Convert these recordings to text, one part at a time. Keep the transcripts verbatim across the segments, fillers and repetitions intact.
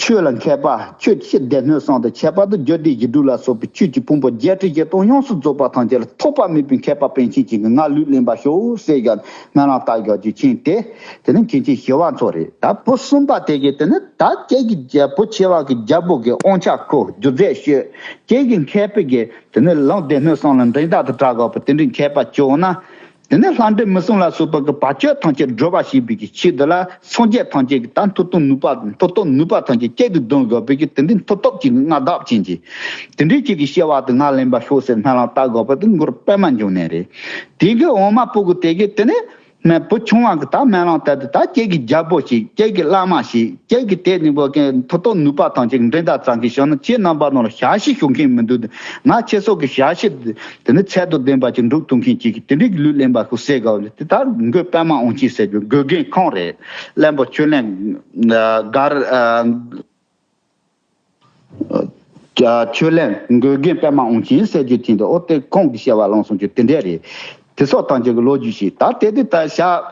ཆོས་ལ་མཁས་པ། ཆོས་ཀྱི་སྡེ་སྣོད་གསུམ་དང་ཁྱད་པར་དུ་རྒྱུད་སྡེ་བཞི་དྲུག་ལ་སོགས་པའི་ཆོས་ཀྱི་ཕུང་པོ་བརྒྱད་ཁྲི་བཞི་སྟོང་ཡོངས་སུ་རྫོགས་པ་ཐམས་ཅད་ལ་ཐོགས་པ་མེད་པའི་མཁས་པ་པཎ་ཆེན་ཅིག་གིས་ང་ལུས་ལེན་པར་ཤོག་ཟེར་བཞག་ནས་སྨོན་ལམ་བཏབ་བཞག་རྒྱུ་ཅན་དེ། དེ་ནི་མཁན་ཆེན་ཞི་བ་འཚོ་རེད། ད་བུ་གསུམ་པ་དེ་གིས་དེ་ནི་ད་ཁྱེད་ཀྱི་རྒྱལ་བུ་ཆེ་བ་གི་རྒྱལ་པོ་གི་དབང་ཆ་ཁོ་རྒྱུ་རྫས་ཤོད། ཁྱེད་ཀྱི་མཁས་པའི་གི་དེ་ནི་ལུང་སྡེ་སྣོད་གསུམ་ལ་འགྲན་ཟླ་དང་བྲལ་དགོས་པ་དེ་འདྲའི་མཁས་པ་བྱུང་ན། དེ་ནས་ལྷ་འདྲེ་མི་གསུམ་ལ་སོགས་པ་གི་བར་ཆད་ཐམས་ཅད་སྒྲོལ་བར་བྱེད་པའི་གི་ཆེད་དུ་ལ་སངས་རྒྱས་ཐམས་ཅད་ཀྱི་ད་མཐུ་སྟོབས་ནུས་པ་མཐུ་སྟོབས་ནུས་པ་ཐམས་ཅད་ཁྱེད་དུ་འདོན་དགོས་པའི་གི་དེ་འདྲའི་མཐུ་སྟོབས་ཀྱི་མངའ་བདག་ཅན་གྱི་དེ་འདྲའི་ཅིག་གི་སྐྱེ་བ་དེ་ང་ལེན་པར་ཤོག་ཟེར་སྨོན་ལམ་བཏབ་དགོས་པ་དེ་མགུར་པད་མ་འབྱུང་གནས་རེད། དེ་གི་འོག་མ་ཕྲུ་གུ་དེ་གི་དེ་ནས་མ་བུ་ཆུང་བ་གི་ད་སྨོན་ལམ་བཏབ་དུས་ད་ཁྱེད་ཀྱི་རྒྱལ་པོ་ཞིག་ཁྱེད་ཀྱི་བླ་མ་ཞིག་ཁྱེད་ཀྱི་དེ་ནི་བོ་ཀན་མཐུ་སྟོབས་ནུས་པ་ཐམས་ཅད་འགྲན་ཟླ་ཙམ་གྱི་བྱུང་ན་ཁྱེད་རྣམ་པ་ནང་ལ་ཞབས་ཕྱི་ཞུ་མཁན་མི་འདུག་ང་ཁྱེད་ཚོ་གི་ཞབས་ཕྱི་དེ་ནི་ཚད་དང་ལྡན་པ་ཅིག་འགྲུབ་ཐུབ་མཁན་ཅིག་གི་དེ་འདྲའི་གི་ལུས་ལེན་པ་ཁོ་སེ་ག་བ་ལ་དེ་ལྟར་མགོན་པད་མ་དབང་ཆེན་ཟེར་རྒྱུ་མགོན་རྒན་ཁོང་རེད། བློན་པོ་ཆོས་གླིང་ཨ་མགར་ཨ་ཨ་ཆོས་གླིང་མགོན་རྒན་པད་མ་དབང་ཆེན་ཟེར་རྒྱུ་དེ་འདི་ཨོ་དེ་ཁོང་གི་སྐྱེ་བ་བླངས་སོང་རྒྱུ་དེ་འདྲ་རེད། དེ་སོགས་ཐམས་ཅད་ཀྱི་ལོ་རྒྱུས་ཤིག་ད་དེ་དུས་ད་ཞག་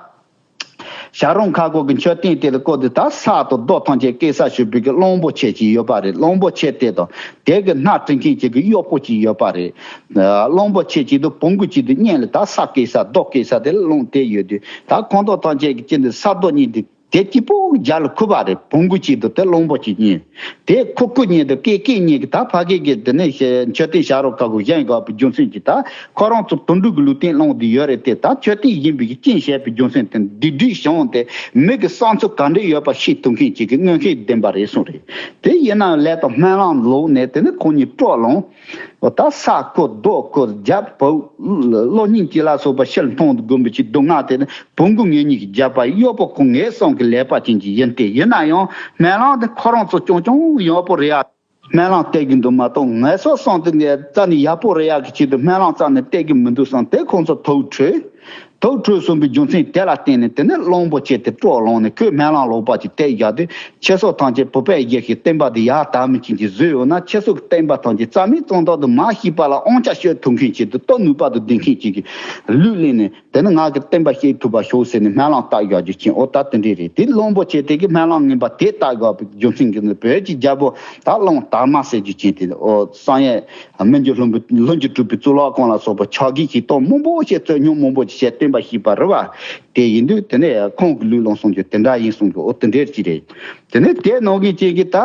བྱ་རུང་ཁ་སྒོ་གི་མཆོད་རྟེན་དེ་ལ་བཀོད་དེ་ད་ས་དང་རྡོ་ཐམས་ཅད་སྐྱེལ་ས་ཞུ་བའི་གི་གླང་པོ་ཆེ་ཅིག་ཡོད་པ་རེད། གླང་པོ་ཆེ་དེ་དང་དེ་གི་སྣ་དྲི་མཁན་ཅིག་གི་གཡོག་པོ་ཅིག་ཡོད་པ་རེད། གླང་པོ་ཆེ་ཅིག་དང་བོང་གུ་ཅིག་དང་གཉིས་ལ་ད་ས་སྐྱེལ་ས་རྡོ་སྐྱེལ་ས་དེ་གླང་དེ་ཡོད་དུས་ད་ཁོང་ཚོ་ཐམས་ཅད་ཀྱི་ཅི་འདི་ས་རྡོ་གཉིས་འདི་དེ་གཅིག་པོ་རྒྱ་ལ་ཁུ་བ་རེད། བོང་གུ་ཅིག་དང་དེ་གླང་པོ་ཆེ་གཉིས། དེ་ཁུ་ཁུ་གཉིས་དང་ཀེ་ཀེ་གཉིས་ཀྱི་ད་ཕ་གི་གི་དེ་ནས་མཆོད་རྟེན་བྱ་རུང་ཁ་སྒོ་བཞེངས་དགོས་པའི་རྒྱུ་མཚན་གྱིས་ད་ཁོ་རང་ཚོ་དུད་འགྲོ་གི་ལུས་རྟེན་བླངས་ཏེ་ཡོད་རེད་དེ། ད་མཆོད་རྟེན་བཞེངས་པའི་གི་རྐྱེན་བྱས་པའི་རྒྱུ་མཚན་དེ་འདི་འདྲའི་བྱུང་སྟེ་མི་གི་བསམ་ཚུལ་ག་འདྲ་ཡོད་པ་ཤེས་ཐུབ་མཁན་ཅིག་གི་མངོན་ཤེས་ལྡན་པ་རེད་གསུངས་རེད། དེ་ཡིན་ན་ལས་དང་སྨོན་ལམ་ལོག་ནས་དེ་ནི་ཁོང་གཉིས་སྤྲོ་ལངས། འོ་ད་ས་ཁོ་རྡོ་ཁོ་རྒྱབ་བོ་གློ་སྙིང་གཅིག་ལ་སོགས་པ་ཕྱིར་མཐོང་དུ་བསྒོམ་པའི་ཆེད་སྡུག་བསྔལ་དེ་ནི་བོང་གུ་ངེད་གཉིས་ཀྱི་རྒྱབ་པ་གཡོག་པོ་ཁོ་ངེད་ཚང་གི་ལས་པ་ཅན་གྱི་ཡིན་ཏེ། ཡིན་ན་ཡང་སྨོན་ལམ་དེ་ཁོ་རང་ཚོ་ཅུང་ཅུང་ཡག་པོ་རེད་ཡ། སྨོན་ལམ་གཏད་ཀྱི་འདུག་མ་གཏོགས་ངེད་ཚོ་སང་དེ་ངས་རྩ་ནས་ཡག་པོ་རེད་ཡ་གི་ཆེད་དུ་སྨོན་ལམ་རྩ་ནས་གཏད་ཀྱི་མི་འདུག་བསམ་དེ་ཁོང་ཚོ་ཐུགས་ཁྲོས། ཐུགས་ཁྲོས་སོང་བའི་རྒྱུ་མཚན་དེ་ལ་བརྟེན་ནས་དེ་ནས་གླང་པོ་ཆེ་དེ་སྤྲོ་ལངས་ནས་ཁོས་སྨོན་ལམ་ལོག་པ་ཅིག་གཏད་བཞག་དུས་ཁྱེད་ཚོ་ཐམས་ཅད་བོད་པའི་ཡེ་ཤེས་བསྟན་པ་དེ་ཡར་དར་མི་ཅན་གྱི་བཟོས་ཡོད་ན་ཁྱེད་ཚོ་གི་བསྟན་པ་ཐམས་ཅད་རྩ་མེད་གཙང་དག་ཏུ་མ་ཤེས་པ་ལ་དབང་ཆ་སྤྱོད་ཐུབ་མཁན་ཅིག་དང་སྟོབས་ནུས་པ་དང་ལྡན་མཁན་ཅིག་གི་ལུས་ལེན་ནས་དེ་ནི་ང་གི་བསྟན་པ་སྐྱེལ་ཐུབ་པ་ཤོག་ཟེར་ནས་སྨོན་ལམ་བཏབ་བཞག་རྒྱུ་ཅན་ཨོ་ད་དེ་འདྲས་རེད། དེ་གླང་པོ་ཆེ་དེ་གི་སྨོན་ལམ་ངན་པ་དེ་བཏབ་དགོས་པའི་རྒྱུ་མཚན་གྱིས་ནི་བོད་ཀྱི་རྒྱལ་པོ་ད་གླང་དར་མ་ཟེར་རྒྱུ་ཅན་དེ་ཨོ་བསམ་ཡས་སྨན་གྱི་ལྷུན་པོ་ལྷུན་གྱིས་གྲུབ་པའི་གཙུག་ལག་ཁང་ལ་སོགས་པ་ཕྱག་གི་ཞིག་གཏོང་མང་པོ་བྱས་རྩོད་རྙོག་མང་པོ་བྱས་བསྟན་པ་བཤིག་པ་རེད་བ། དེ་ཡིན་དུས་དེ་ནས་ཁོང་གི་ལུས་ལོངས་སོང་རྒྱུ་དེ་འདྲ་ཡིན་གསུང་རྒྱུ་ཨོ་དེ་འདྲས་ཅིག་རེད། དེ་ནས་དེ་ནང་གི་ཅིག་གི་ད།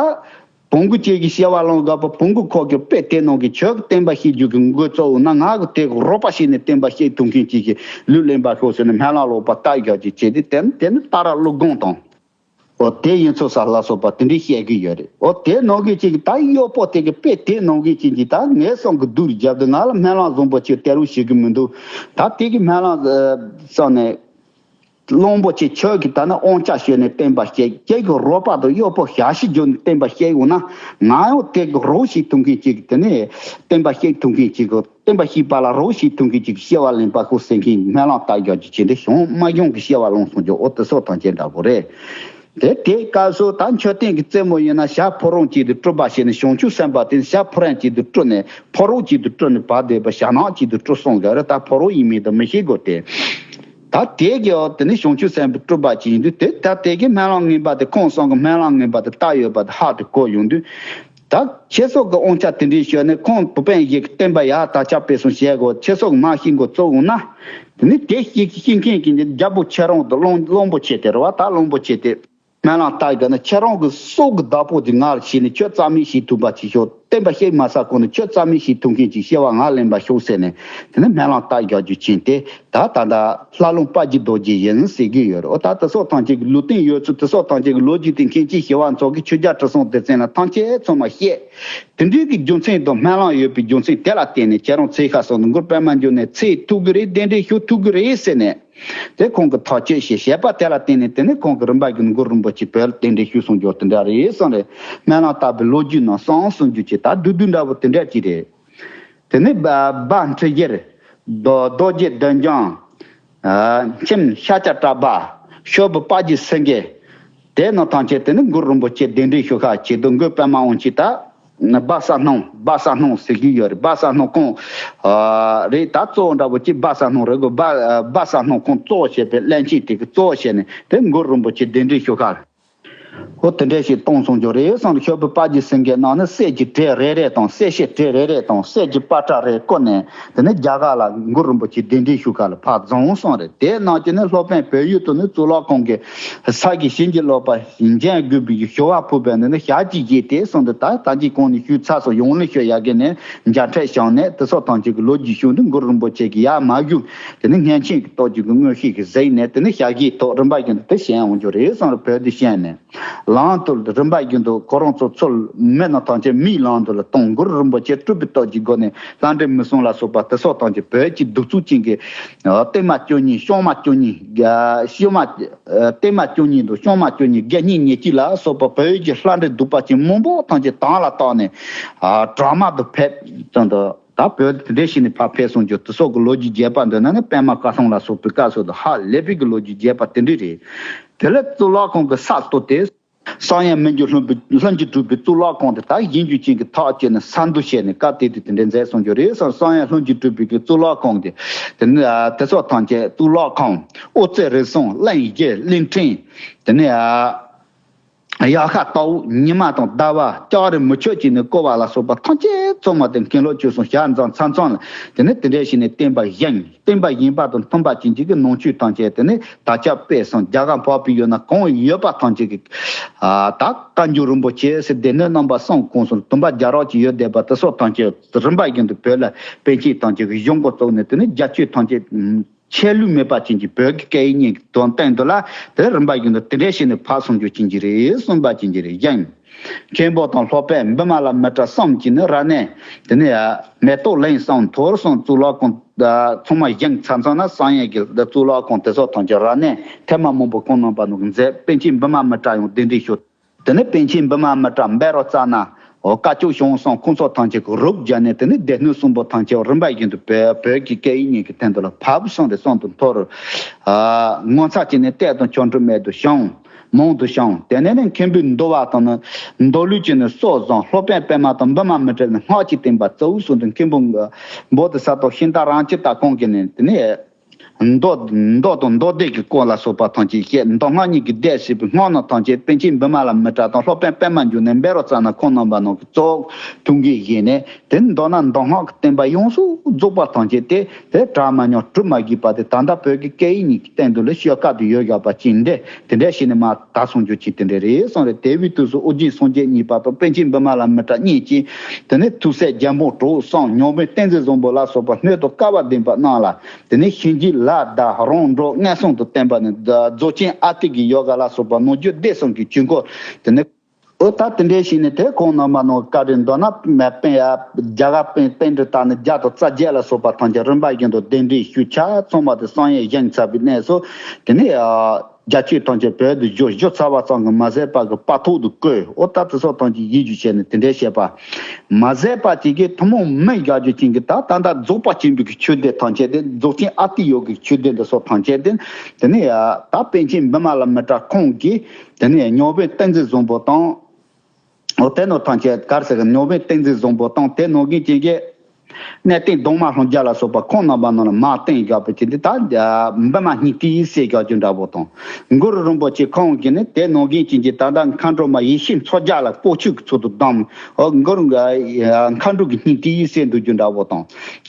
བོང་གུ་ཅན་གྱི་སྐྱེ་བ་བླངས་དགོས་པ་བོང་གུ་ཁོག་གི་དཔེ་དེ་ནང་གི་ཆོས་ཀྱི་བསྟན་པ་བཤིག་རྒྱུ་གི་མགོ་གཙོ་བོ་ན་ང་གི་དེ་གི་རོགས་པ་བྱས་ནས་བསྟན་པ་བཤིག་ཐུབ་མཁན་ཅིག་གི་ལུས་ལེན་པ་ཤོག་ཟེར་ནས་སྨོན་ལམ་ལོག་པ་བཏབ་བཞག་ཅིག་བྱས་ཏེ་དེ་ནི་དེ་ནི་ཏཱ་ར་ཀླུ་སྒང་དང་། འོ་དེ་ཡིན་ཚོ་ས་ལ་སོགས་པ་དེ་འདྲའི་བཤད་གི་ཡོད་རེད། འོ་དེ་ནང་གི་ཅིག་གི་ད་གཡོག་པོ་དེ་གི་དཔེ་དེ་ནང་གི་ཅིག་གི་ད་ངའི་སང་གི་སྡུག་རྒྱབ་དུ་ང་ལ་སྨོན་ལམ་བཟང་པོ་ཅིག་སྟེར་རོགས་བྱེད་གི་མི་འདུག་ད་དེ་གི་སྨོན་ལམ་བསམ་ནས། གླང་པོ་ཆེ་ཁྱོད་ཀྱིས་ད་ནི་དབང་ཆ་ཞུས་ནས་བསྟན་པ་བཤིག་ཁྱེད་ཀྱི་རོགས་པ་དང་གཡོག་པོ་ཞབས་ཕྱི་བརྒྱུད་ནས་བསྟན་པ་བཤིག་ཡོང་ན་ང་ཡང་དེ་གི་རོགས་བྱེད་ཐུབ་མཁན་ཅིག་དེ་ནས་བསྟན་པ་བཤིག་ཐུབ་མཁན་ཅིག་གི་བསྟན་པ་བཤིག་པ་ལ་རོགས་བྱེད་ཐུབ་མཁན་ཅིག་གི་སྐྱེ་བ་ལེན་པ་ཤོག་ཟེར་མཁན་སྨོན་ལམ་བཏབ་རྒྱག་རྒྱུ་བྱས་འདི་བྱུང་མ་བྱུང་གི་སྐྱེ་བ་བླངས་སོང་རྒྱུ་ཨོ་དེ་སོགས་དང་བཅས་འདྲ་པོ་རེད། དེ་དེའི་སྐབས་སུ་ད་མཆོད་རྟེན་གྱི་རྩེ་མོ་ཡིན་ན་ཞྭ་ཕོ་བྲང་གཅིག་ཏུ་སྤྲུལ་པ་བྱས་ནས་བྱང་ཆུབ་སེམས་དཔའ་དེ་ཞྭ་ཕོ་བྲང་གཅིག་ཏུ་སྤྲུལ་ནས་ཕོ་བྲང་གཅིག་ཏུ་སྤྲུལ་ནས་བབས་བསྡད་པ་ཞྭ་ནག་གཅིག་ཏུ་སྤྲུལ་སོང་གི་རེད། ད་ཕོ་བྲང་ཡིན་མིན་དུ་མི་ཤེས་དགོས་ཏེ། ད་དེ་གི་འོག་དེ་ནི་བྱང་ཆུབ་སེམས་དཔའི་སྤྲུལ་པ་ཅིག་ཡིན་དུས་དེ་ད་དེ་གི་སྨོན་ལམ་ངན་པ་དེ་ཁོང་སང་གི་སྨོན་ལམ་ངན་པ་དེ་བཏབ་ཡོད་པ་དེ་ཧ་དེ་གོ་ཡོང་དུས། ད་ཁྱེད་ཚོ་གི་དབང་ཆ་དེ་འདྲའི་ཞོར་ནས་ཁོང་བུ་དཔོན་ཡི་གི་བསྟན་པ་ཡར་དར་ཁྱབ་སྤེལ་གསུམ་བྱེད་དགོས། ཁྱེད་ཚོ་གི་མ་ཤེས་དགོས་གཙོ་བོ་ན། དེ་ནི་དེ་ཤེས་ཤེས་མཁན་གྱི་ནི་རྒྱལ་པོ་ཁྱེད་རང་དང་གླང་གླང་པོ་ཆེ་དེ་རེད་བ། ད་གླང་པོ་ཆེ་དེ། སྨོན་ལམ་བཏབ་དགོས་ན་ཁྱེད་རང་གི་སྲོག་གི་བདག་པོ་དེ་ང་ལ་བྱས་ནས་ཁྱོད་རྩ་མེད་བྱེད་ཐུབ་པ་ཅིག་ཤོག་བསྟན་པ་བཤིག་མ་ཚར་གོང་ནས་ཁྱོད་རྩ་མེད་བྱེད་ཐུབ་མཁན་ཅིག་སྐྱེ་བ་ང་ལེན་པ་ཤོག་ཟེར་ནས་དེ་ནས་སྨོན་ལམ་བཏབ་རྒྱག་རྒྱུ་ཅན་དེ་ད་ད་ལྟ་ལྷ་ལུང་དཔལ་གྱི་རྡོ་རྗེ་ཡིན་ཟེར་གྱི་ཡོད་རེད། འོ་ད་དེ་སོགས་ཐམས་ཅད་ཀྱི་ལུང་བསྟན་ཡོད་ཚུལ་དེ་སོགས་ཐམས་ཅད་ཀྱི་ལོ་རྒྱུས་དེ་མཁན་ཆེན་ཞི་བ་འཚོ་གིས་ཆོས་རྒྱལ་ཁྲི་སྲོང་ལྡེ་བཙན་ལ་ཐམས་ཅད་ཚང་མ་བཤད། དེ་འདྲའི་གི་རྒྱུ་མཚན་དང་སྨོན་ལམ་ཡོད་པའི་རྒྱུ་མཚན་དེ་ལ་བརྟེན་ནས་ཁྱེད་རང་ཚེ་ཁ་སང་དུ་མགུར་པད་མ་འབྱུང་གནས་ཚེ་ཐུག་གི་རེད། གདན་འདྲེན་ཞུ་ཐུབ་གི་རེད་ཟེར་ནས། དེ་ཁོང་གི་ཐག་གཅོད་བྱས་བྱས་པ་དེ་ལ་བརྟེན་ནས་དེ་ནས་ཁོང་གི་རིམ་པ་བརྒྱུད་ནས་མགུར་རིན་པོ་ཆེ་བོད་ལ་གདན་འདྲེན་ཞུས་སོང་རྒྱུ་དེ་འདྲ་རེད་གསུངས་རེད། སྨོན་ལམ་བཏབ་པའི་ལོ་རྒྱུས་ནང་གསུངས་གསུངས་རྒྱུ་ཅིག་ད་བསྡུས་བསྡུས་འདྲ་པོ་དེ་འདྲ་ཅིག་རེད། དེ་ནས་སྦ་སྦ་འཁྲིལ་རྒྱལ། རྡོ་རྡོ་རྗེ་བདུད་འཇོམས། ཨ་མཆིམས་ཤཱཀྱ་གྲགས་པ། ཤོ་བུ་དཔལ་གྱི་སེང་གེ། དེ་རྣམས་ཐམས་ཅད་དེ་ནི་མགུར་རིན་པོ་ཆེ་གདན་འདྲེན་ཞུ་ཁ་ཆེད་དུ་མགུར་པད་མ་དབང་ཆེན་ད། སྦ་ས་སྣང་སྦ་ས་སྣང་ཟེར་གྱི་ཡོད་རེད། སྦ་ས་སྣང་ཁོང་རེད། ད་གཙོ་བོ་འདྲ་པོ་ཅིག་སྦ་ས་སྣང་རེད་གོ། སྦ་སྦ་ས་སྣང་ཁོང་གཙོ་བོ་བྱས་པའི་བློན་ཆེན་དེ་གི་གཙོ་བོ་བྱས་ནས་དེ་མགུར་རིན་པོ་ཆེ་གདན་འདྲེན་ཞུ་ཁ། ཨོ་དེ་འདྲས་ཞིག་གཏོང་སོང་རྒྱུ་རེད་བསམ་ཞོགས་པའི་དཔལ་གྱི་སེང་གེ་ནང་ནས་གསེར་གྱི་གྲལ་རེ་རེ་དང་གསེར་ཕྱེ་གྲལ་རེ་རེ་དང་གསེར་གྱི་པ་ཏྲ་རེ་བསྐོར་ནས། དེ་ནས་རྒྱ་གར་ལ་གུ་རུ་རིན་པོ་ཆེ་གདན་འདྲེན་ཞུ་ག་ལ་ཕར་འཛོམས་སོང་རེད། དེ་ནང་གི་ནི་སློབ་དཔོན་བོད་ཡུལ་དུ་ནི་གཙུག་ལག་ཁང་གི་ས་གི་བྱིན་གྱིས་རློབ་པ་འཇམ་དགོས་པའི་ཞུ་བ་ཕུལ་བས་འདི་ནི་ཞག་གཅིག་བཞེས་ཏེ་གསུངས་འདུག་ད་ད་གཅིག་གོང་ནས་ཞུས་ཚར་སོང་། ཡང་ལན་ཞུ་ཡ་གི་ནས་མཇལ་འཕྲད་བྱུང་ནས་དེ་སོགས་ཐམས་ཅད་ཀྱི་ལོ་རྒྱུས་ཞུས་འདུག་གུ་རུ་རིན་པོ་ཆེ་གི་ཡར་མ་བཞུགས་དེ་ནི་སྔན་ཆད་ཀྱི་ཐོག་གཅིག་གི་མངོན་ཤེས་ཀྱི་གཟིགས་ནས་དེ་ནི་ཞག་བཞིའི་ཐོག་རིམ་པ་བཞིན་དུ་དེ་བྱས་འོང་རྒྱུ་རེད་བསམ་རེད། བོད་དུ་བཤད་ནས། ལམ་དུ་རིམ་པ་བཞིན་དུ་ཁོ་རང་ཚོ་ཚུར་མི་རྣམས་ཐམས་ཅད་མིའི་ལམ་དུ་ལ་གཏོང་། གུ་རུ་རིན་པོ་ཆེ་སྤྲུལ་པའི་སྟོབས་ཀྱི་སྒོ་ནས་ལྷ་འདྲེ་མི་གསུམ་ལ་སོགས་པ་དེ་སོགས་ཐམས་ཅད་བོད་ཀྱི་གདུག་རྩུབ་ཅན་གྱི་ཨ་བརྟན་མ་བཅུ་གཉིས་བྱང་མ་བཅུ་གཉིས་ཨ་བྱང་མ་ཨ་བརྟན་མ་བཅུ་གཉིས་དང་བྱང་མ་བཅུ་གཉིས་བརྒྱ་སྙེད་ཉེར་གཅིག་ལ་སོགས་པ་བོད་ཀྱི་ལྷ་འདྲེ་གདུག་པ་ཅན་མང་པོ་ཐམས་ཅད་དམ་ལ་བཏགས་ནས་ཨ་དྲག་དམར་དུ་ཕེབས་ཙམ་དུ། ད་བོད་དེ་འདྲ་ཞིག་ནས་ཕར་ཕེབས་སོང་རྒྱུ་དེ་སོགས་ཀྱི་ལོ་རྒྱུས་རྒྱས་པ་འདི་ན་ནི་པདྨ་བཀའ་ཐང་ལ་སོགས་པའི་སྐབས་སུ་དུ་ཧ་ལས་པའི་གི་ལོ་རྒྱུས་རྒྱས་པ་དེ་འདྲ་རེད། དེ་ལས་གཙུག་ལག་ཁང་གི་ས་སྟོད་དེ། བསམ་ཡས་མི་འགྱུར་ལྷུན་པོའི་ལྷུན་གྱིས་གྲུབ་པའི་གཙུག་ལག་ཁང་དེ་དག་གཞན་རྒྱུད་ཅན་གྱི་ཐག་བཅད་ནས་ས་འདུལ་བྱས་ནས་བཀའ་དེ་དུས་དེ་འདྲ་མཛད་སོང་རྒྱུ་རེད་བསམ། བསམ་ཡས་ལྷུན་གྱིས་གྲུབ་པའི་གི་གཙུག་ལག་ཁང་དེ། དེ་ནི་ཨ་དེ་སོགས་ཐམས་ཅད་གཙུག་ལག་ཁང་། དབུ་རྩེ་རིམ་གསུམ་གླིང་བཞི་གླིང་ཕྲན། དེ་ནི་ཨ། དབྱར་ཁ་དྭགས་པོ་ཉི་མ་དང་ཟླ་བ་ལྕགས་རི་མུ་ཁྱུད་ཅིག་ནས་བསྐོར་བ་ལ་སོགས་པ་ཐམས་ཅད་ཚང་མ་དེ་མཁན་སློབ་ཆོས་གསུམ་ཞལ་མཛངས་ཚང་ཚང་ལ་དེ་ནས་དེ་འདྲ་ཞིག་ནས་བསྟན་པ་བཞེངས། བསྟན་པ་བཞེངས་པ་དང་མཐུན་པ་ཅན་གཅིག་གི་ནང་ཆོས་ཐམས་ཅད་དེ་ནས་དར་ཁྱབ་སྤེལ་སོང་། རྒྱ་གར་འཕགས་པའི་ཡུལ་ན་གང་ཡོད་པ་ཐམས་ཅད་ཀྱི་ཨ་ད་བཀའ་འགྱུར་རིན་པོ་ཆེ་ཟེར་སྡེ་སྣོད་རྣམ་པ་གསུམ་གོང་སོང་དུམ་པ་བརྒྱ་རོགས་ཅིག་ཡོད་བསྡད་པ་དེ་སོགས་ཐམས་ཅད་རིམ་པ་བཞིན་དུ་བོད་ལ་པཎ་ཆེན་ཐམས་ཅད་ཀྱི་གཞུང་གོ་བཙུགས་ནས་དེ་ནས་རྒྱ་ཆོས་ཐམས་ཅད། ཆད་ལུས་མེད་པ་ཅན་གྱི་བོད་ཀྱི་སྐད་ཡིག་གཉིས་ཀྱི་དོན་སྟེང་དུ་ལ་དེ་རིམ་པ་བཞིན་དུ་དེ་འདྲ་བྱས་ནས་ཕར་སོང་རྒྱུ་ཅན་གྱི་རེད་གསུངས་པ་ཅན་གྱི་རེད་ཀྱང་། མཁན་པོ་དང་སློབ་དཔོན་བི་མ་ལ་མི་ཏྲ་གསུམ་གྱིས་ནི་རབ་གནས་དེ་ནས་མེ་ཏོག་གླིང་གསུམ་ཐོར་གསུམ་གཙུག་ལག་ཁང་ཚང་མ་བཞེངས་ཚར་ཚར་ན་བསམ་ཡས་ཀྱི་གཙུག་ལག་ཁང་དེ་སོགས་ཐམས་ཅད་རབ་གནས་ཐེངས་མ་མང་པོ་ཁོང་རྣམ་པ་ནང་གི་མཛད། པཎ་ཆེན་བི་མ་མི་ཏྲ་ཡང་གདན་འདྲེན་ཞུ། དེ་ནས་པཎ་ཆེན་བི་མ་མི་ཏྲ་འབད་རོགས་རྩ་ན། འོ་བཀའ་ཆོས་གཞུང་གསུམ་ཁོང་ཚོ་ཐམས་ཅད་ཀྱི་རོབ་སྦྱར་ནས་དེ་ནས་སྡེ་སྣོད་གསུམ་པོ་ཐམས་ཅད་རིམ་པ་བཞིན་དུ་བོད་བོད་ཀྱི་སྐད་ཡིག་གཉིས་ཀྱི་སྟེང་དུ་ལ་ཕབ་སོང་སྟེ་གསུམ་དུ་མཐོ་རུ། ཨ་ངོ་མཚར་ཅན་ནི་གཏེར་དང་ཆོ་འཕྲུལ་རྨད་དུ་བྱུང་། མང་དུ་བྱུང་། དེ་ནས་ནི་མཁན་པོའི་འདུལ་བ་དང་ནི་མདོ་ལུགས་ཀྱི་ནི་སྲོལ་བཟང་སློབ་དཔོན་པདྨ་དང་བི་མ་མི་ཏྲ་ནི་སྔགས་ཀྱི་བསྟན་པ་གཙོ་བོ་གསུམ་དུ་མཁན་པོ་འབོ་དེ་ས་ཐོག་ཤིང་རྟ་རང་སྐྱིད་ད་ཁོང་གིས་ནི་དེ་ནས། མདོ་མདོ་དང་མདོ་སྡེ་གི་སྐོར་ལ་སོགས་པ་ཐམས་ཅད་བཤད། མདོ་སྔགས་གཉིས་ཀྱི་སྡེ་ཟེར་བའི་སྔགས་རྣམས་ཐམས་ཅད་པཎ་ཆེན་བི་མ་ལ་མི་ཏྲ་དང་སློབ་དཔོན་པདྨ་འབྱུང་གནས་འབད་རོགས་རྩ་ན་ཁོང་རྣམ་པ་རྣམས་ཀྱིས་གཙོ་བོ་ཐུགས་འགན་བཞེས་ནས་དེ་མདོར་ན་མདོ་སྔགས་ཀྱི་བསྟན་པ་ཡོངས་སུ་རྫོགས་པ་ཐམས་ཅད་དེ་དེ་གྲངས་མ་མྱོང་གྲུབ་མ་བཞེས་པ་དེ་ད་ལྟ་བོད་ཀྱི་སྐད་ཡིག་གཉིས་ཀྱི་སྟེང་དུ་ལ་ཤོད་ཀ་དུ་ཡོད་བཞག་པ་ཅིག་འདི་དེ་འདྲ་ཞིག་ནས་མ། ད་གསུང་རྒྱུ་ཅིག་དེ་འདྲ་རེད་གསུངས་རེད། དེ་བའི་དུས་སུ་ཨོ་རྒྱན་སངས་རྒྱས་གཉིས་པ་དང་པཎ་ཆེན་བི་མ་ལ་མི་ཏྲ་གཉིས་ཀྱིས་དེ་ནས་ཐུགས་སྲས་རྒྱལ་འབངས་གྲོགས་གསུམ་མྱོང་བའི་ཏིང་འཛིན་བཟང་པོ་ལ་སོགས་པ་སྣོད་དུ་དཀའ་བ་ལྡན་པ་རྣམས་ལ་དེ་ནས་གཤིན་རྗེ་ལ་བཟླ་རང་གྲོལ་ངན་སོང་དུ་བསྟན་པ་ནི་རྫོགས་ཆེན་ཨ་ཏི་གི་ཡོ་ག་ལ་སོགས་པ་ནང་རྒྱུད་སྡེ་གསུམ་གྱི་ཆོས་འཁོར་དེ་ནས་ཨོ་ད་དེ་འདྲའི་ཞིག་ནས་དེ་ཁོང་རྣམ་པ་ནང་བཀའ་དྲིན་མདོར་ན་མེད་པའི་རྒྱ་གར་པཎ་པཎྜི་ཏ་ནི་བརྒྱ་དང་རྩ་བརྒྱད་ལ་སོགས་པ་ཐམས་ཅད་རིམ་པ་བཞིན་དུ་གདན་འདྲེན་ཞུས་ཆ་ཚང་མ་དེ་བསམ་ཡས་བཞེངས་ཚར་བའི་གནས་སུ་དེ་ནས་ཨ། རྒྱ་ཆོས་ཐམས་ཅད་བོད་དུ་བསྒྱུར་བསྒྱུར་ཚར་བ་ཙམ་གྱིས་མ་ཟད་པ་གི་དཔའ་ཐུབ་ཏུ་བཀོད། ཨོ་ད་དེ་སོགས་ཐམས་ཅད་ཡིད་དབྱུང་བྱས་ནས་དེ་འདྲའི་བཤད་པ། མ་ཟད་པ་ཅིག་གིས་ཐུན་མོང་མི་དགའ་རྒྱུ་ཅན་གྱི་ད་ད་ལྟ་རྫོགས་པ་ཆེན་པོའི་གི་ཆོས་སྡེ་ཐམས་ཅད་དེ་རྫོགས་ཆེན་ཨ་ཏི་ཡོ་གའི་ཆོས་སྡེ་འདི་སོགས་ཐམས་ཅད་དེ་དེ་ནས་ད་པཎ་ཆེན་བི་མ་ལ་མི་ཏྲ་ཁོང་གིས་དེ་ནས་མྱོང་བའི་ཏིང་འཛིན་བཟང་པོ་དང་། ཨོ་དེ་ནོ་ཐམས་ཅད་གར་ཟེར་གི་མྱོང་བའི་ཏིང་འཛིན་བཟང་པོ་དང་དེ་ནང་གི་ཅན་གྱི། གནས་བརྟན་གདུང་མ་ལྷུན་རྒྱལ་ལ་སོགས་པ་ཁོང་རྣམ་པ་རྣམས་ལ་མར་བསྟན་བཞག་པའི་ཅིག་འདི་ད་བི་མ་སྙིང་ཏིག་ཟེར་བཞག་རྒྱུ་འདྲ་པོ་དང་། གུ་རུ་རིན་པོ་ཆེ་ཁོང་གིས་ནི་དེ་ནང་གི་ཅན་གྱི་ད་ལྟ་མཁའ་འགྲོ་མ་ཡེ་ཤེས་མཚོ་རྒྱལ་ལ་སྤོ་ཆོས་ཀྱི་ཚུལ་དུ་བསྡམས། ཨོ་གུ་རུ་མཁའ་འགྲོ་གི་སྙིང་ཏིག་ཟེར་འདུག་རྒྱུ་འདྲ་པོ་དང་།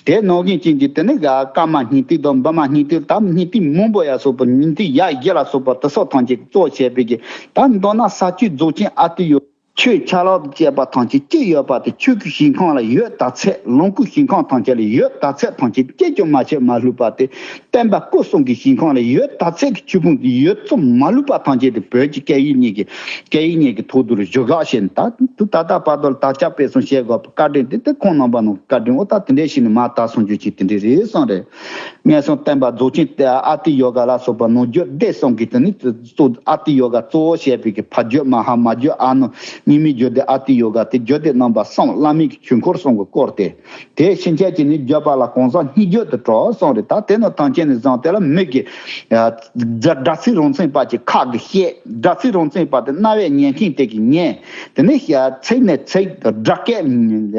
དེ་ནང་གི་ཅན་གྱི་དེ་ནི་ཀརྨ་སྙིང་ཏིག་དང་བི་མ་སྙིང་ཏིག་དང་སྙིང་ཏིག་མང་པོ་ཡ་སོགས་པ་སྙིང་ཏིག་ཡ་བཞི་ལ་སོགས་པ་དེ་སོགས་ཐམས་ཅད་གཙོ་བྱས་པའི་གི་ད་མདོར་ན་ས་བཅུད་རྫོགས་ཆེན་ཨ་ཏི་ཡོ། ཆོས་ཆ་ལག་ཏུ་བཅས་པ་ཐམས་ཅད་ཅི་ཡོད་པ་དེ་ཆོས་ཀྱི་ཞིང་ཁམས་ལ་ཡོད་ད་ཚད་ལོངས་སྐུའི་ཞིང་ཁམས་ཐམས་ཅད་ལ་ཡོད་ད་ཚད་ཐམས་ཅད་ཅི་ཀྱང་མ་ཆད་མ་ལུས་པ་དེ་བསྟན་པ་སྐུ་གསུམ་གྱི་ཞིང་ཁམས་ལ་ཡོད་ད་ཚད་ཀྱི་ཆོས་ཕུང་དེ་ཡོད་ཚད་མ་ལུས་པ་ཐམས་ཅད་དེ་བོད་ཀྱི་སྐད་ཡིག་གཉིས་ཀྱི་སྐད་ཡིག་གཉིས་ཀྱི་ཐོག་ཏུ་ལ་བཞུགས་ག་ཞེས་ད་དུ་ད་ལྟ་བར་དུ་ལ་དར་ཁྱབ་སྤེལ་གསུམ་བྱེད་དགོས་པའི་བཀའ་དྲིན་དེ་དེ་ཁོང་རྣམ་པ་རྣམས་བཀའ་དྲིན་འོ་ད་དེ་འདྲའི་ཞིག་ནས་མ་དར་སོང་རྒྱུ་ཅིག་དེ་འདྲའི་རེད་གསུངས་རེད། ངན་སོང་བསྟན་པ་རྫོགས་ཆེན་ཨ་ཏི་ཡོ་ག་ལ་སོགས་པ་ནང་རྒྱུད་སྡེ་གསུམ་གྱི་དེ་ནི་གཙོ་ཨ་ཏི་ཡོ་ག་གཙོ་བོ་བྱས་པའི་གི་ཕ་རྒྱུད་མ་ཧཱ་མ་རྒྱུད་ཨ་ནུ་གཉིས་མེད་རྒྱུད་སྡེ་ཨ་ཏི་ཡོ་ག་དེ་རྒྱུད་སྡེ་རྣམ་པ་གསུམ་བླ་མེད་ཀྱི་ཆོས་འཁོར་གསུམ་གྱིས་བསྐོར་ཏེ། དེ་ཕྱིན་ཆད་ཀྱི་ནི་བརྒྱུད་པ་ལ་གང་ཟག་སྙིང་རྒྱུད་དུ་གྲགས་གསུངས་རེད། ད་དེ་ནི་ཐམས་ཅད་ནི་བཟང་དེ་ལ་མིག་གི་སྒྲ་ཚིག་རང་མཚན་པ་གྱི་ཁ་གིས་བཤད། སྒྲ་ཚིག་རང་མཚན་པ་དེ་རྣ་བས་ཉན་མཁན་དེ་གིས་ཉན། དེ་ནི་ཚིག་ནས་ཚིག་སྒྲ་སྐད།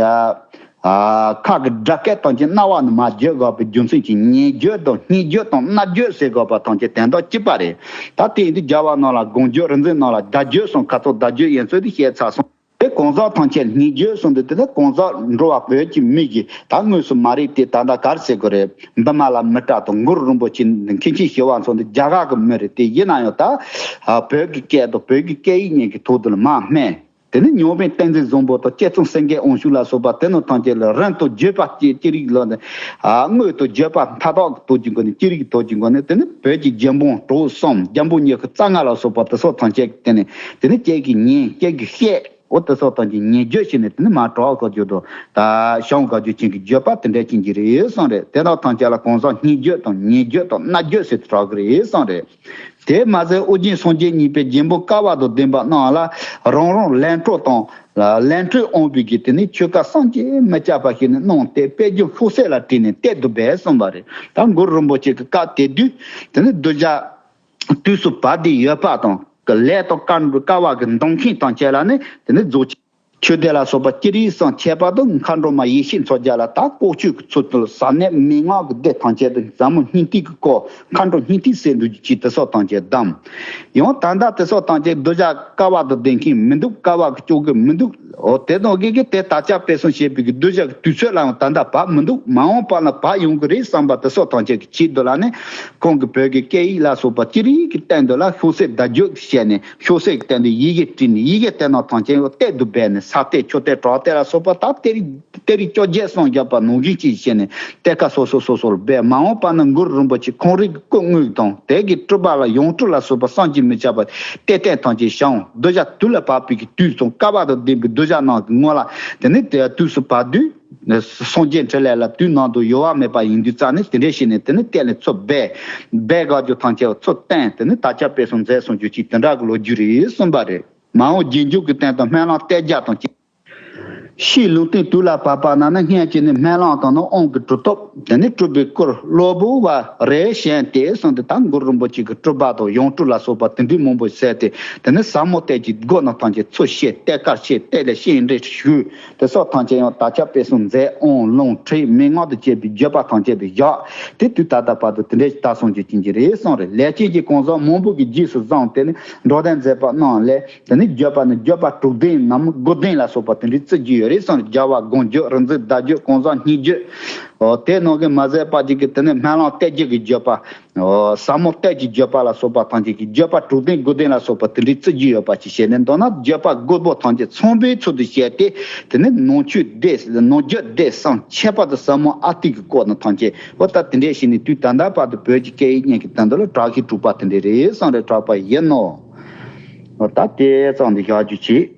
ཨ་ཁ་གི་སྒྲ་སྐད་དང་བཅས་རྣ་བ་ནས་མ་བརྗོད་དགོས་པའི་རྒྱུ་མཚན་གྱིས་ཉན་བརྗོད་དང་སྙན་བརྗོད་དང་རྣ་བརྗོད་ཟེར་དགོས་པ་ཐམས་ཅད་དོན་དག་གཅིག་པ་རེད། ད་དེ་ཡིན་དུས་རྒྱལ་བ་རྣམས་ལ་གོང་བརྗོད་རིག་འཛིན་རྣམས་ལ་བརྡ་བརྗོད་གསུམ་ཁ་ཚོགས་བརྡ་བརྗོད་ཡིན་ཚུལ་དེ་བཤད་ཚར་སོང་། དེ་གང་ཟག་ཐམས་ཅད་སྙན་བརྗོད་གསུམ་དུ་དེ་ནི་གང་ཟག་འགྲོ་བ་བོད་ཀྱི་མི་གིས་ད་དངོས་སུ་མ་རིག་དེ་ད་ལྟ་ག་རེ་ཟེར་དགོས་རེད། འབུམ་མ་ལ་མི་ཏྲ་དང་གུ་རུ་རིན་པོ་ཆེ་མཁན་ཆེན་ཞི་བ་འཚོ་འདི་རྒྱ་གར་གྱི་མི་རེད། དེ་ཡིན་ན་ཡང་ད་བོད་ཀྱི་སྐད་དང་བོད་ཀྱི་སྐད་ཡིག་གཉིས་ཀྱི་ཐོག་ཏུ་ལ་མར་སྨད། དེ་ནི་ཉང་བན་བསྟན་འཛིན་བཟང་པོ་དང་སྐྱབས་མཚོ་སེང་གེ་དབང་ཕྱུག་ལ་སོགས་པ་དེ་རྣམས་ཐམས་ཅད་ལ་རིང་དུ་བརྗོད་པ་ཅི་ཅི་རིགས་ལ་ནི་ཨ་དངོས་དུ་བརྗོད་པ་མཐའ་དག་གི་ཐོག་གི་སྒོ་ནས་ཅི་རིགས་ཐོག་གི་སྒོ་ནས་དེ་ནི་བོད་ཀྱི་རྒྱལ་འབངས་གྲོགས་གསུམ་རྒྱལ་འབངས་ཉི་ཤུ་རྩ་ལྔ་ལ་སོགས་པ་དེ་སོགས་ཐམས་ཅད་དེ་ནི་དེ་ནི་ཁྱེད་ཀྱིས་ཉན། ཁྱེད་ཀྱིས་བཤད། འོ་དེ་སོགས་ཐམས་ཅད་ཉན་བརྗོད་བྱས་ནས་དེ་ནི་མར་གྲགས་དགོས་རྒྱུ་དང་ད་ཞང་དགའ་བརྗོད་ཅན་གྱི་བརྗོད་པ་དེ་འདྲ་ཅན་གྱི་རེད་གསུངས་རེད། དེ་དག་ཐམས་ཅད་ལ་གང་ཟག་སྙན་བརྗོད་དང་ཉན་བརྗོད་དང་རྣ་བརྗོད་ཟེར་དུ་གྲགས་ཀྱི་རེད་གསུངས་རེད། དེ་མ་ཟད་ཨོ་རྒྱན་སངས་རྒྱས་གཉིས་པའི་རྒྱལ་པོ་ཀ་བ་དང་ལྡན་པ་རྣམས་ལ་རང་རང་ལན་གྲོགས་དང་ལན་གྲོགས་དབང་པོའི་གི་དེ་ནི་ཆོས་བཀའ་བསམ་གྱིས་མི་ཁྱབ་པ་ཞིག་ནི་གནང་སྟེ་དཔལ་རྒྱུད་ཤོག་སེར་ལ་བྲིས་ནས་གཏེར་དུ་སྦས་གསུངས་པ་རེད། ད་གུ་རུ་རིན་པོ་ཆེ་གི་བཀའ་དེ་དུས་དེ་ནི་གདུལ་བྱ་དུས་སུ་བབ་སྟེ་ཡོད་པ་དང་གི་ལས་དང་བཀའ་འགྲོ་ཀ་བ་གི་འདོན་མཁན་དང་བཅས་ལ་ནི་དེ་ནི་རྫོགས་ཆེན། ཆོས་སྡེ་ལ་སོགས་པ་ཅི་རིགས་སམ་ཁྱད་པར་དུ་མཁའ་འགྲོ་མ་ཡེ་ཤེས་མཚོ་རྒྱལ་ལ་ད་ལྐོག་ཆོས་ཀྱི་ཚུལ་དུ་ཟབ་གནད་མན་ངག་གི་སྡེ་ཐམས་ཅད་དུ་ཟབ་མོ་སྙིང་ཐིག་གི་སྐོར་མཁའ་འགྲོ་སྙིང་ཐིག་ཟེར་འདུག་ཅིག་དེ་སོགས་ཐམས་ཅད་གདམས། ཡང་ད་ལྟ་དེ་སོགས་ཐམས་ཅད་གདུལ་བྱ་ཀ་བ་དང་ལྡན་མཁན་མི་འདུག་ཀ་བ་གི་སྐྱོ་གི་མི་འདུག་འོ་དེ་དང་དགེ་གི་དེ་དར་ཁྱབ་སྤེལ་གསུམ་བྱེད་པའི་གི་གདུལ་བྱ་གི་དུས་ཚོད་ལའང་ད་ལྟ་བབ་མི་འདུག་མ་འོངས་པ་ལ་བབ་ཡོང་གི་རེད་བསམ་པ་དེ་སོགས་ཐམས་ཅད་ཀྱི་ཆེད་དུ་ལ་ནི་ཁོང་གི་བོད་ཀྱི་སྐད་ཡིག་ལ་སོགས་པ་ཅི་རིགས་ཀྱི་སྟེང་དུ་ལ་ཤོག་སེར་བརྡ་བརྒྱུད་བྱས་ནས། ཤོག་སེར་གྱི་སྟེང་དུ་ཡི་གེ་བྲིས་ནས་ཡི་གེ་དེ་རྣམས་ཐམས་ཅད་གཏེར་དུ་སྦས་ནས་ས་གཏེར་ཆུ་གཏེར་བྲག་གཏེར་ལ་སོགས་པ་དག་གཏེར་གཏེར་བཅོ་བརྒྱད་གསུམ་བཞག་པ་ནང་བཞིན་ཅིག་བྱས་ནས་གཏེར་ཁ་སོ་སོ་སོ་སོར་སྦས། མ་འོངས་པ་ན་གུ་རུ་རིན་པོ་ཆེ་ཁོང་རང་གི་སྐུ་དངོས་དང་དེ་གི་སྤྲུལ་པ་ལ་ཡང་སྤྲུལ་ལ་སོགས་པ་བསམ་གྱིས་མི་ཁྱབ་པ་གཏེར་སྟོན་ཐམས་ཅད་བྱུང་། གདུལ་བྱ་དུས་ལ་བབ་པའི་གི་དུས་སུ་ཀ་བ་དང་ལྡན་པའི་གདུལ་བྱ་རྣམས་ཀྱི་སྔོན་ལ་དེ་ནི་དེ་དུས་སུ་བབ་དུས། སངས་རྒྱས་འཕྲིན་ལས་ལ་དུས་ནམ་དུ་གཡོ་བ་མེད་པ་ཡིན་དུས་ཙང་ནས་དེ་འདྲས་བྱས་ནས་དེ་ནི་གཏེར་ལས་ཚུར་སྦས། སྦས་དགའ་རྒྱུ་ཐམས་ཅད་ཚུར་བསྟན་དེ་ནི་དར་ཁྱབ་སྤེལ་གསུམ་མཛད་གསུངས་རྒྱུ་ཅིག་དེ་འདྲ་གི་ལོ་རྒྱུས་རེད་གསུངས་པ་རེད། མ་འོངས་རྗེས་འཇུག་གི་སྟེང་དུ་སྨོན་ལམ་གཏད་རྒྱ་དང་བཅས། ཕྱིའི་ལུང་བསྟན་དུས་ལ་བབ་པ་ན་ནི་སྔོན་གྱི་ནི་སྨོན་ལམ་དང་ནི་དབང་གི་གྲུབ་ཐོབ་དེ་ནི་སྤྲུལ་པའི་སྐུར་གློ་བུར་བ་རེ་བཞེངས་ཏེ་གསུངས་ཏེ་ད་གུ་རུ་རིན་པོ་ཆེ་གི་སྤྲུལ་པ་དང་ཡང་སྤྲུལ་ལ་སོགས་པ་དེ་འདྲའི་མང་པོ་ཟེར་ཏེ་དེ་ནི་ཟབ་མོ་གཏེར་གྱི་སྒོ་རྣམས་ཐམས་ཅད་ཚུར་བཤད། གཏེར་ཁར་བཤད། གཏེར་ལས་བཤད་འདྲེན་ཞུས། དེ་སོགས་ཐམས་ཅད་ཡང་དར་ཁྱབ་སྤེལ་གསུམ་མཛད། དབང་ལུང་ཁྲིད་མན་ངག་ཏུ་བཅས་པའི་བརྗོད་པ་ཐམས་ཅད་དུ་བཞག་དེ་དུས་ད་ལྟ་བར་དུ་དེ་འདྲའི་ཞིག་དར་སོང་རྒྱུ་ཅན་གྱི་རེད་གསུངས་རེད། ལས་ཅན་གྱི་གང་ཟག་མང་པོ་གི་རྗེས་སུ་བཟུང་སྟེ་ནི་འགྲོ་དོན་མཛད་པ་རྣམས་ལས་དེ་ནི་བརྗོད་པ་ནི་བརྗོད་པ་དྲུག་ལྡན་ནམ་དགུ་ལྡན་ལ་སོགས་པ་དེ་འདྲའི་བརྩི་རྒྱུ་ཡོད་རེད་གསུངས་རེད། རྒྱལ་བ་དགོངས་བརྒྱུད་རིག་འཛིན་བརྡ་བརྒྱུད་གང་ཟག་སྙན་བརྒྱུད། འོ་དེ་ནང་གི་མ་ཟད་པ་ཅིག་གི་དེ་ནི་སྨོན་ལམ་གཏད་རྒྱུ་གི་བརྗོད་པ། ཟབ་མོ་གཏེར་གྱི་བརྗོད་པ་ལ་སོགས་པ་ཐམས་ཅད་ཀྱི་བརྗོད་པ་དྲུག་ལྡན་དགུ་ལྡན་ལ་སོགས་པ་དེ་འདྲའི་བརྩི་རྒྱུ་ཡོད་པ་ཅིག་བཤད་ནས་མདོར་ན་བརྗོད་པ་དགུ་པོ་ཐམས་ཅད་ཚང་བའི་ཚུལ་དུ་བཤད་དེ་དེ་ནི་ནང་ཆོས་སྡེ་ནང་རྒྱུད་སྡེ་གསུམ་ཁྱད་པར་དུ་ཟབ་མོ་ཨ་ཏི་གི་སྐོར་ནི་ཐམས་ཅད་འོ་ད་དེ་འདྲའི་ཞིག་ནི་དུས་ད་ལྟ་བར་དུ་བོད་ཀྱི་སྐད་ཡིག་གཉིས་ཀྱི་སྟེང་དུ་ལ་གྲགས་ཤིང་གྲུབ་པ་དེ་འདྲའི་རེད་གསུངས་རེད། གྲགས་པ་ཡིན་ནོ། འོ་ད་དེ་ཙམ་དུ་བཞག་རྒྱུ་བྱེད།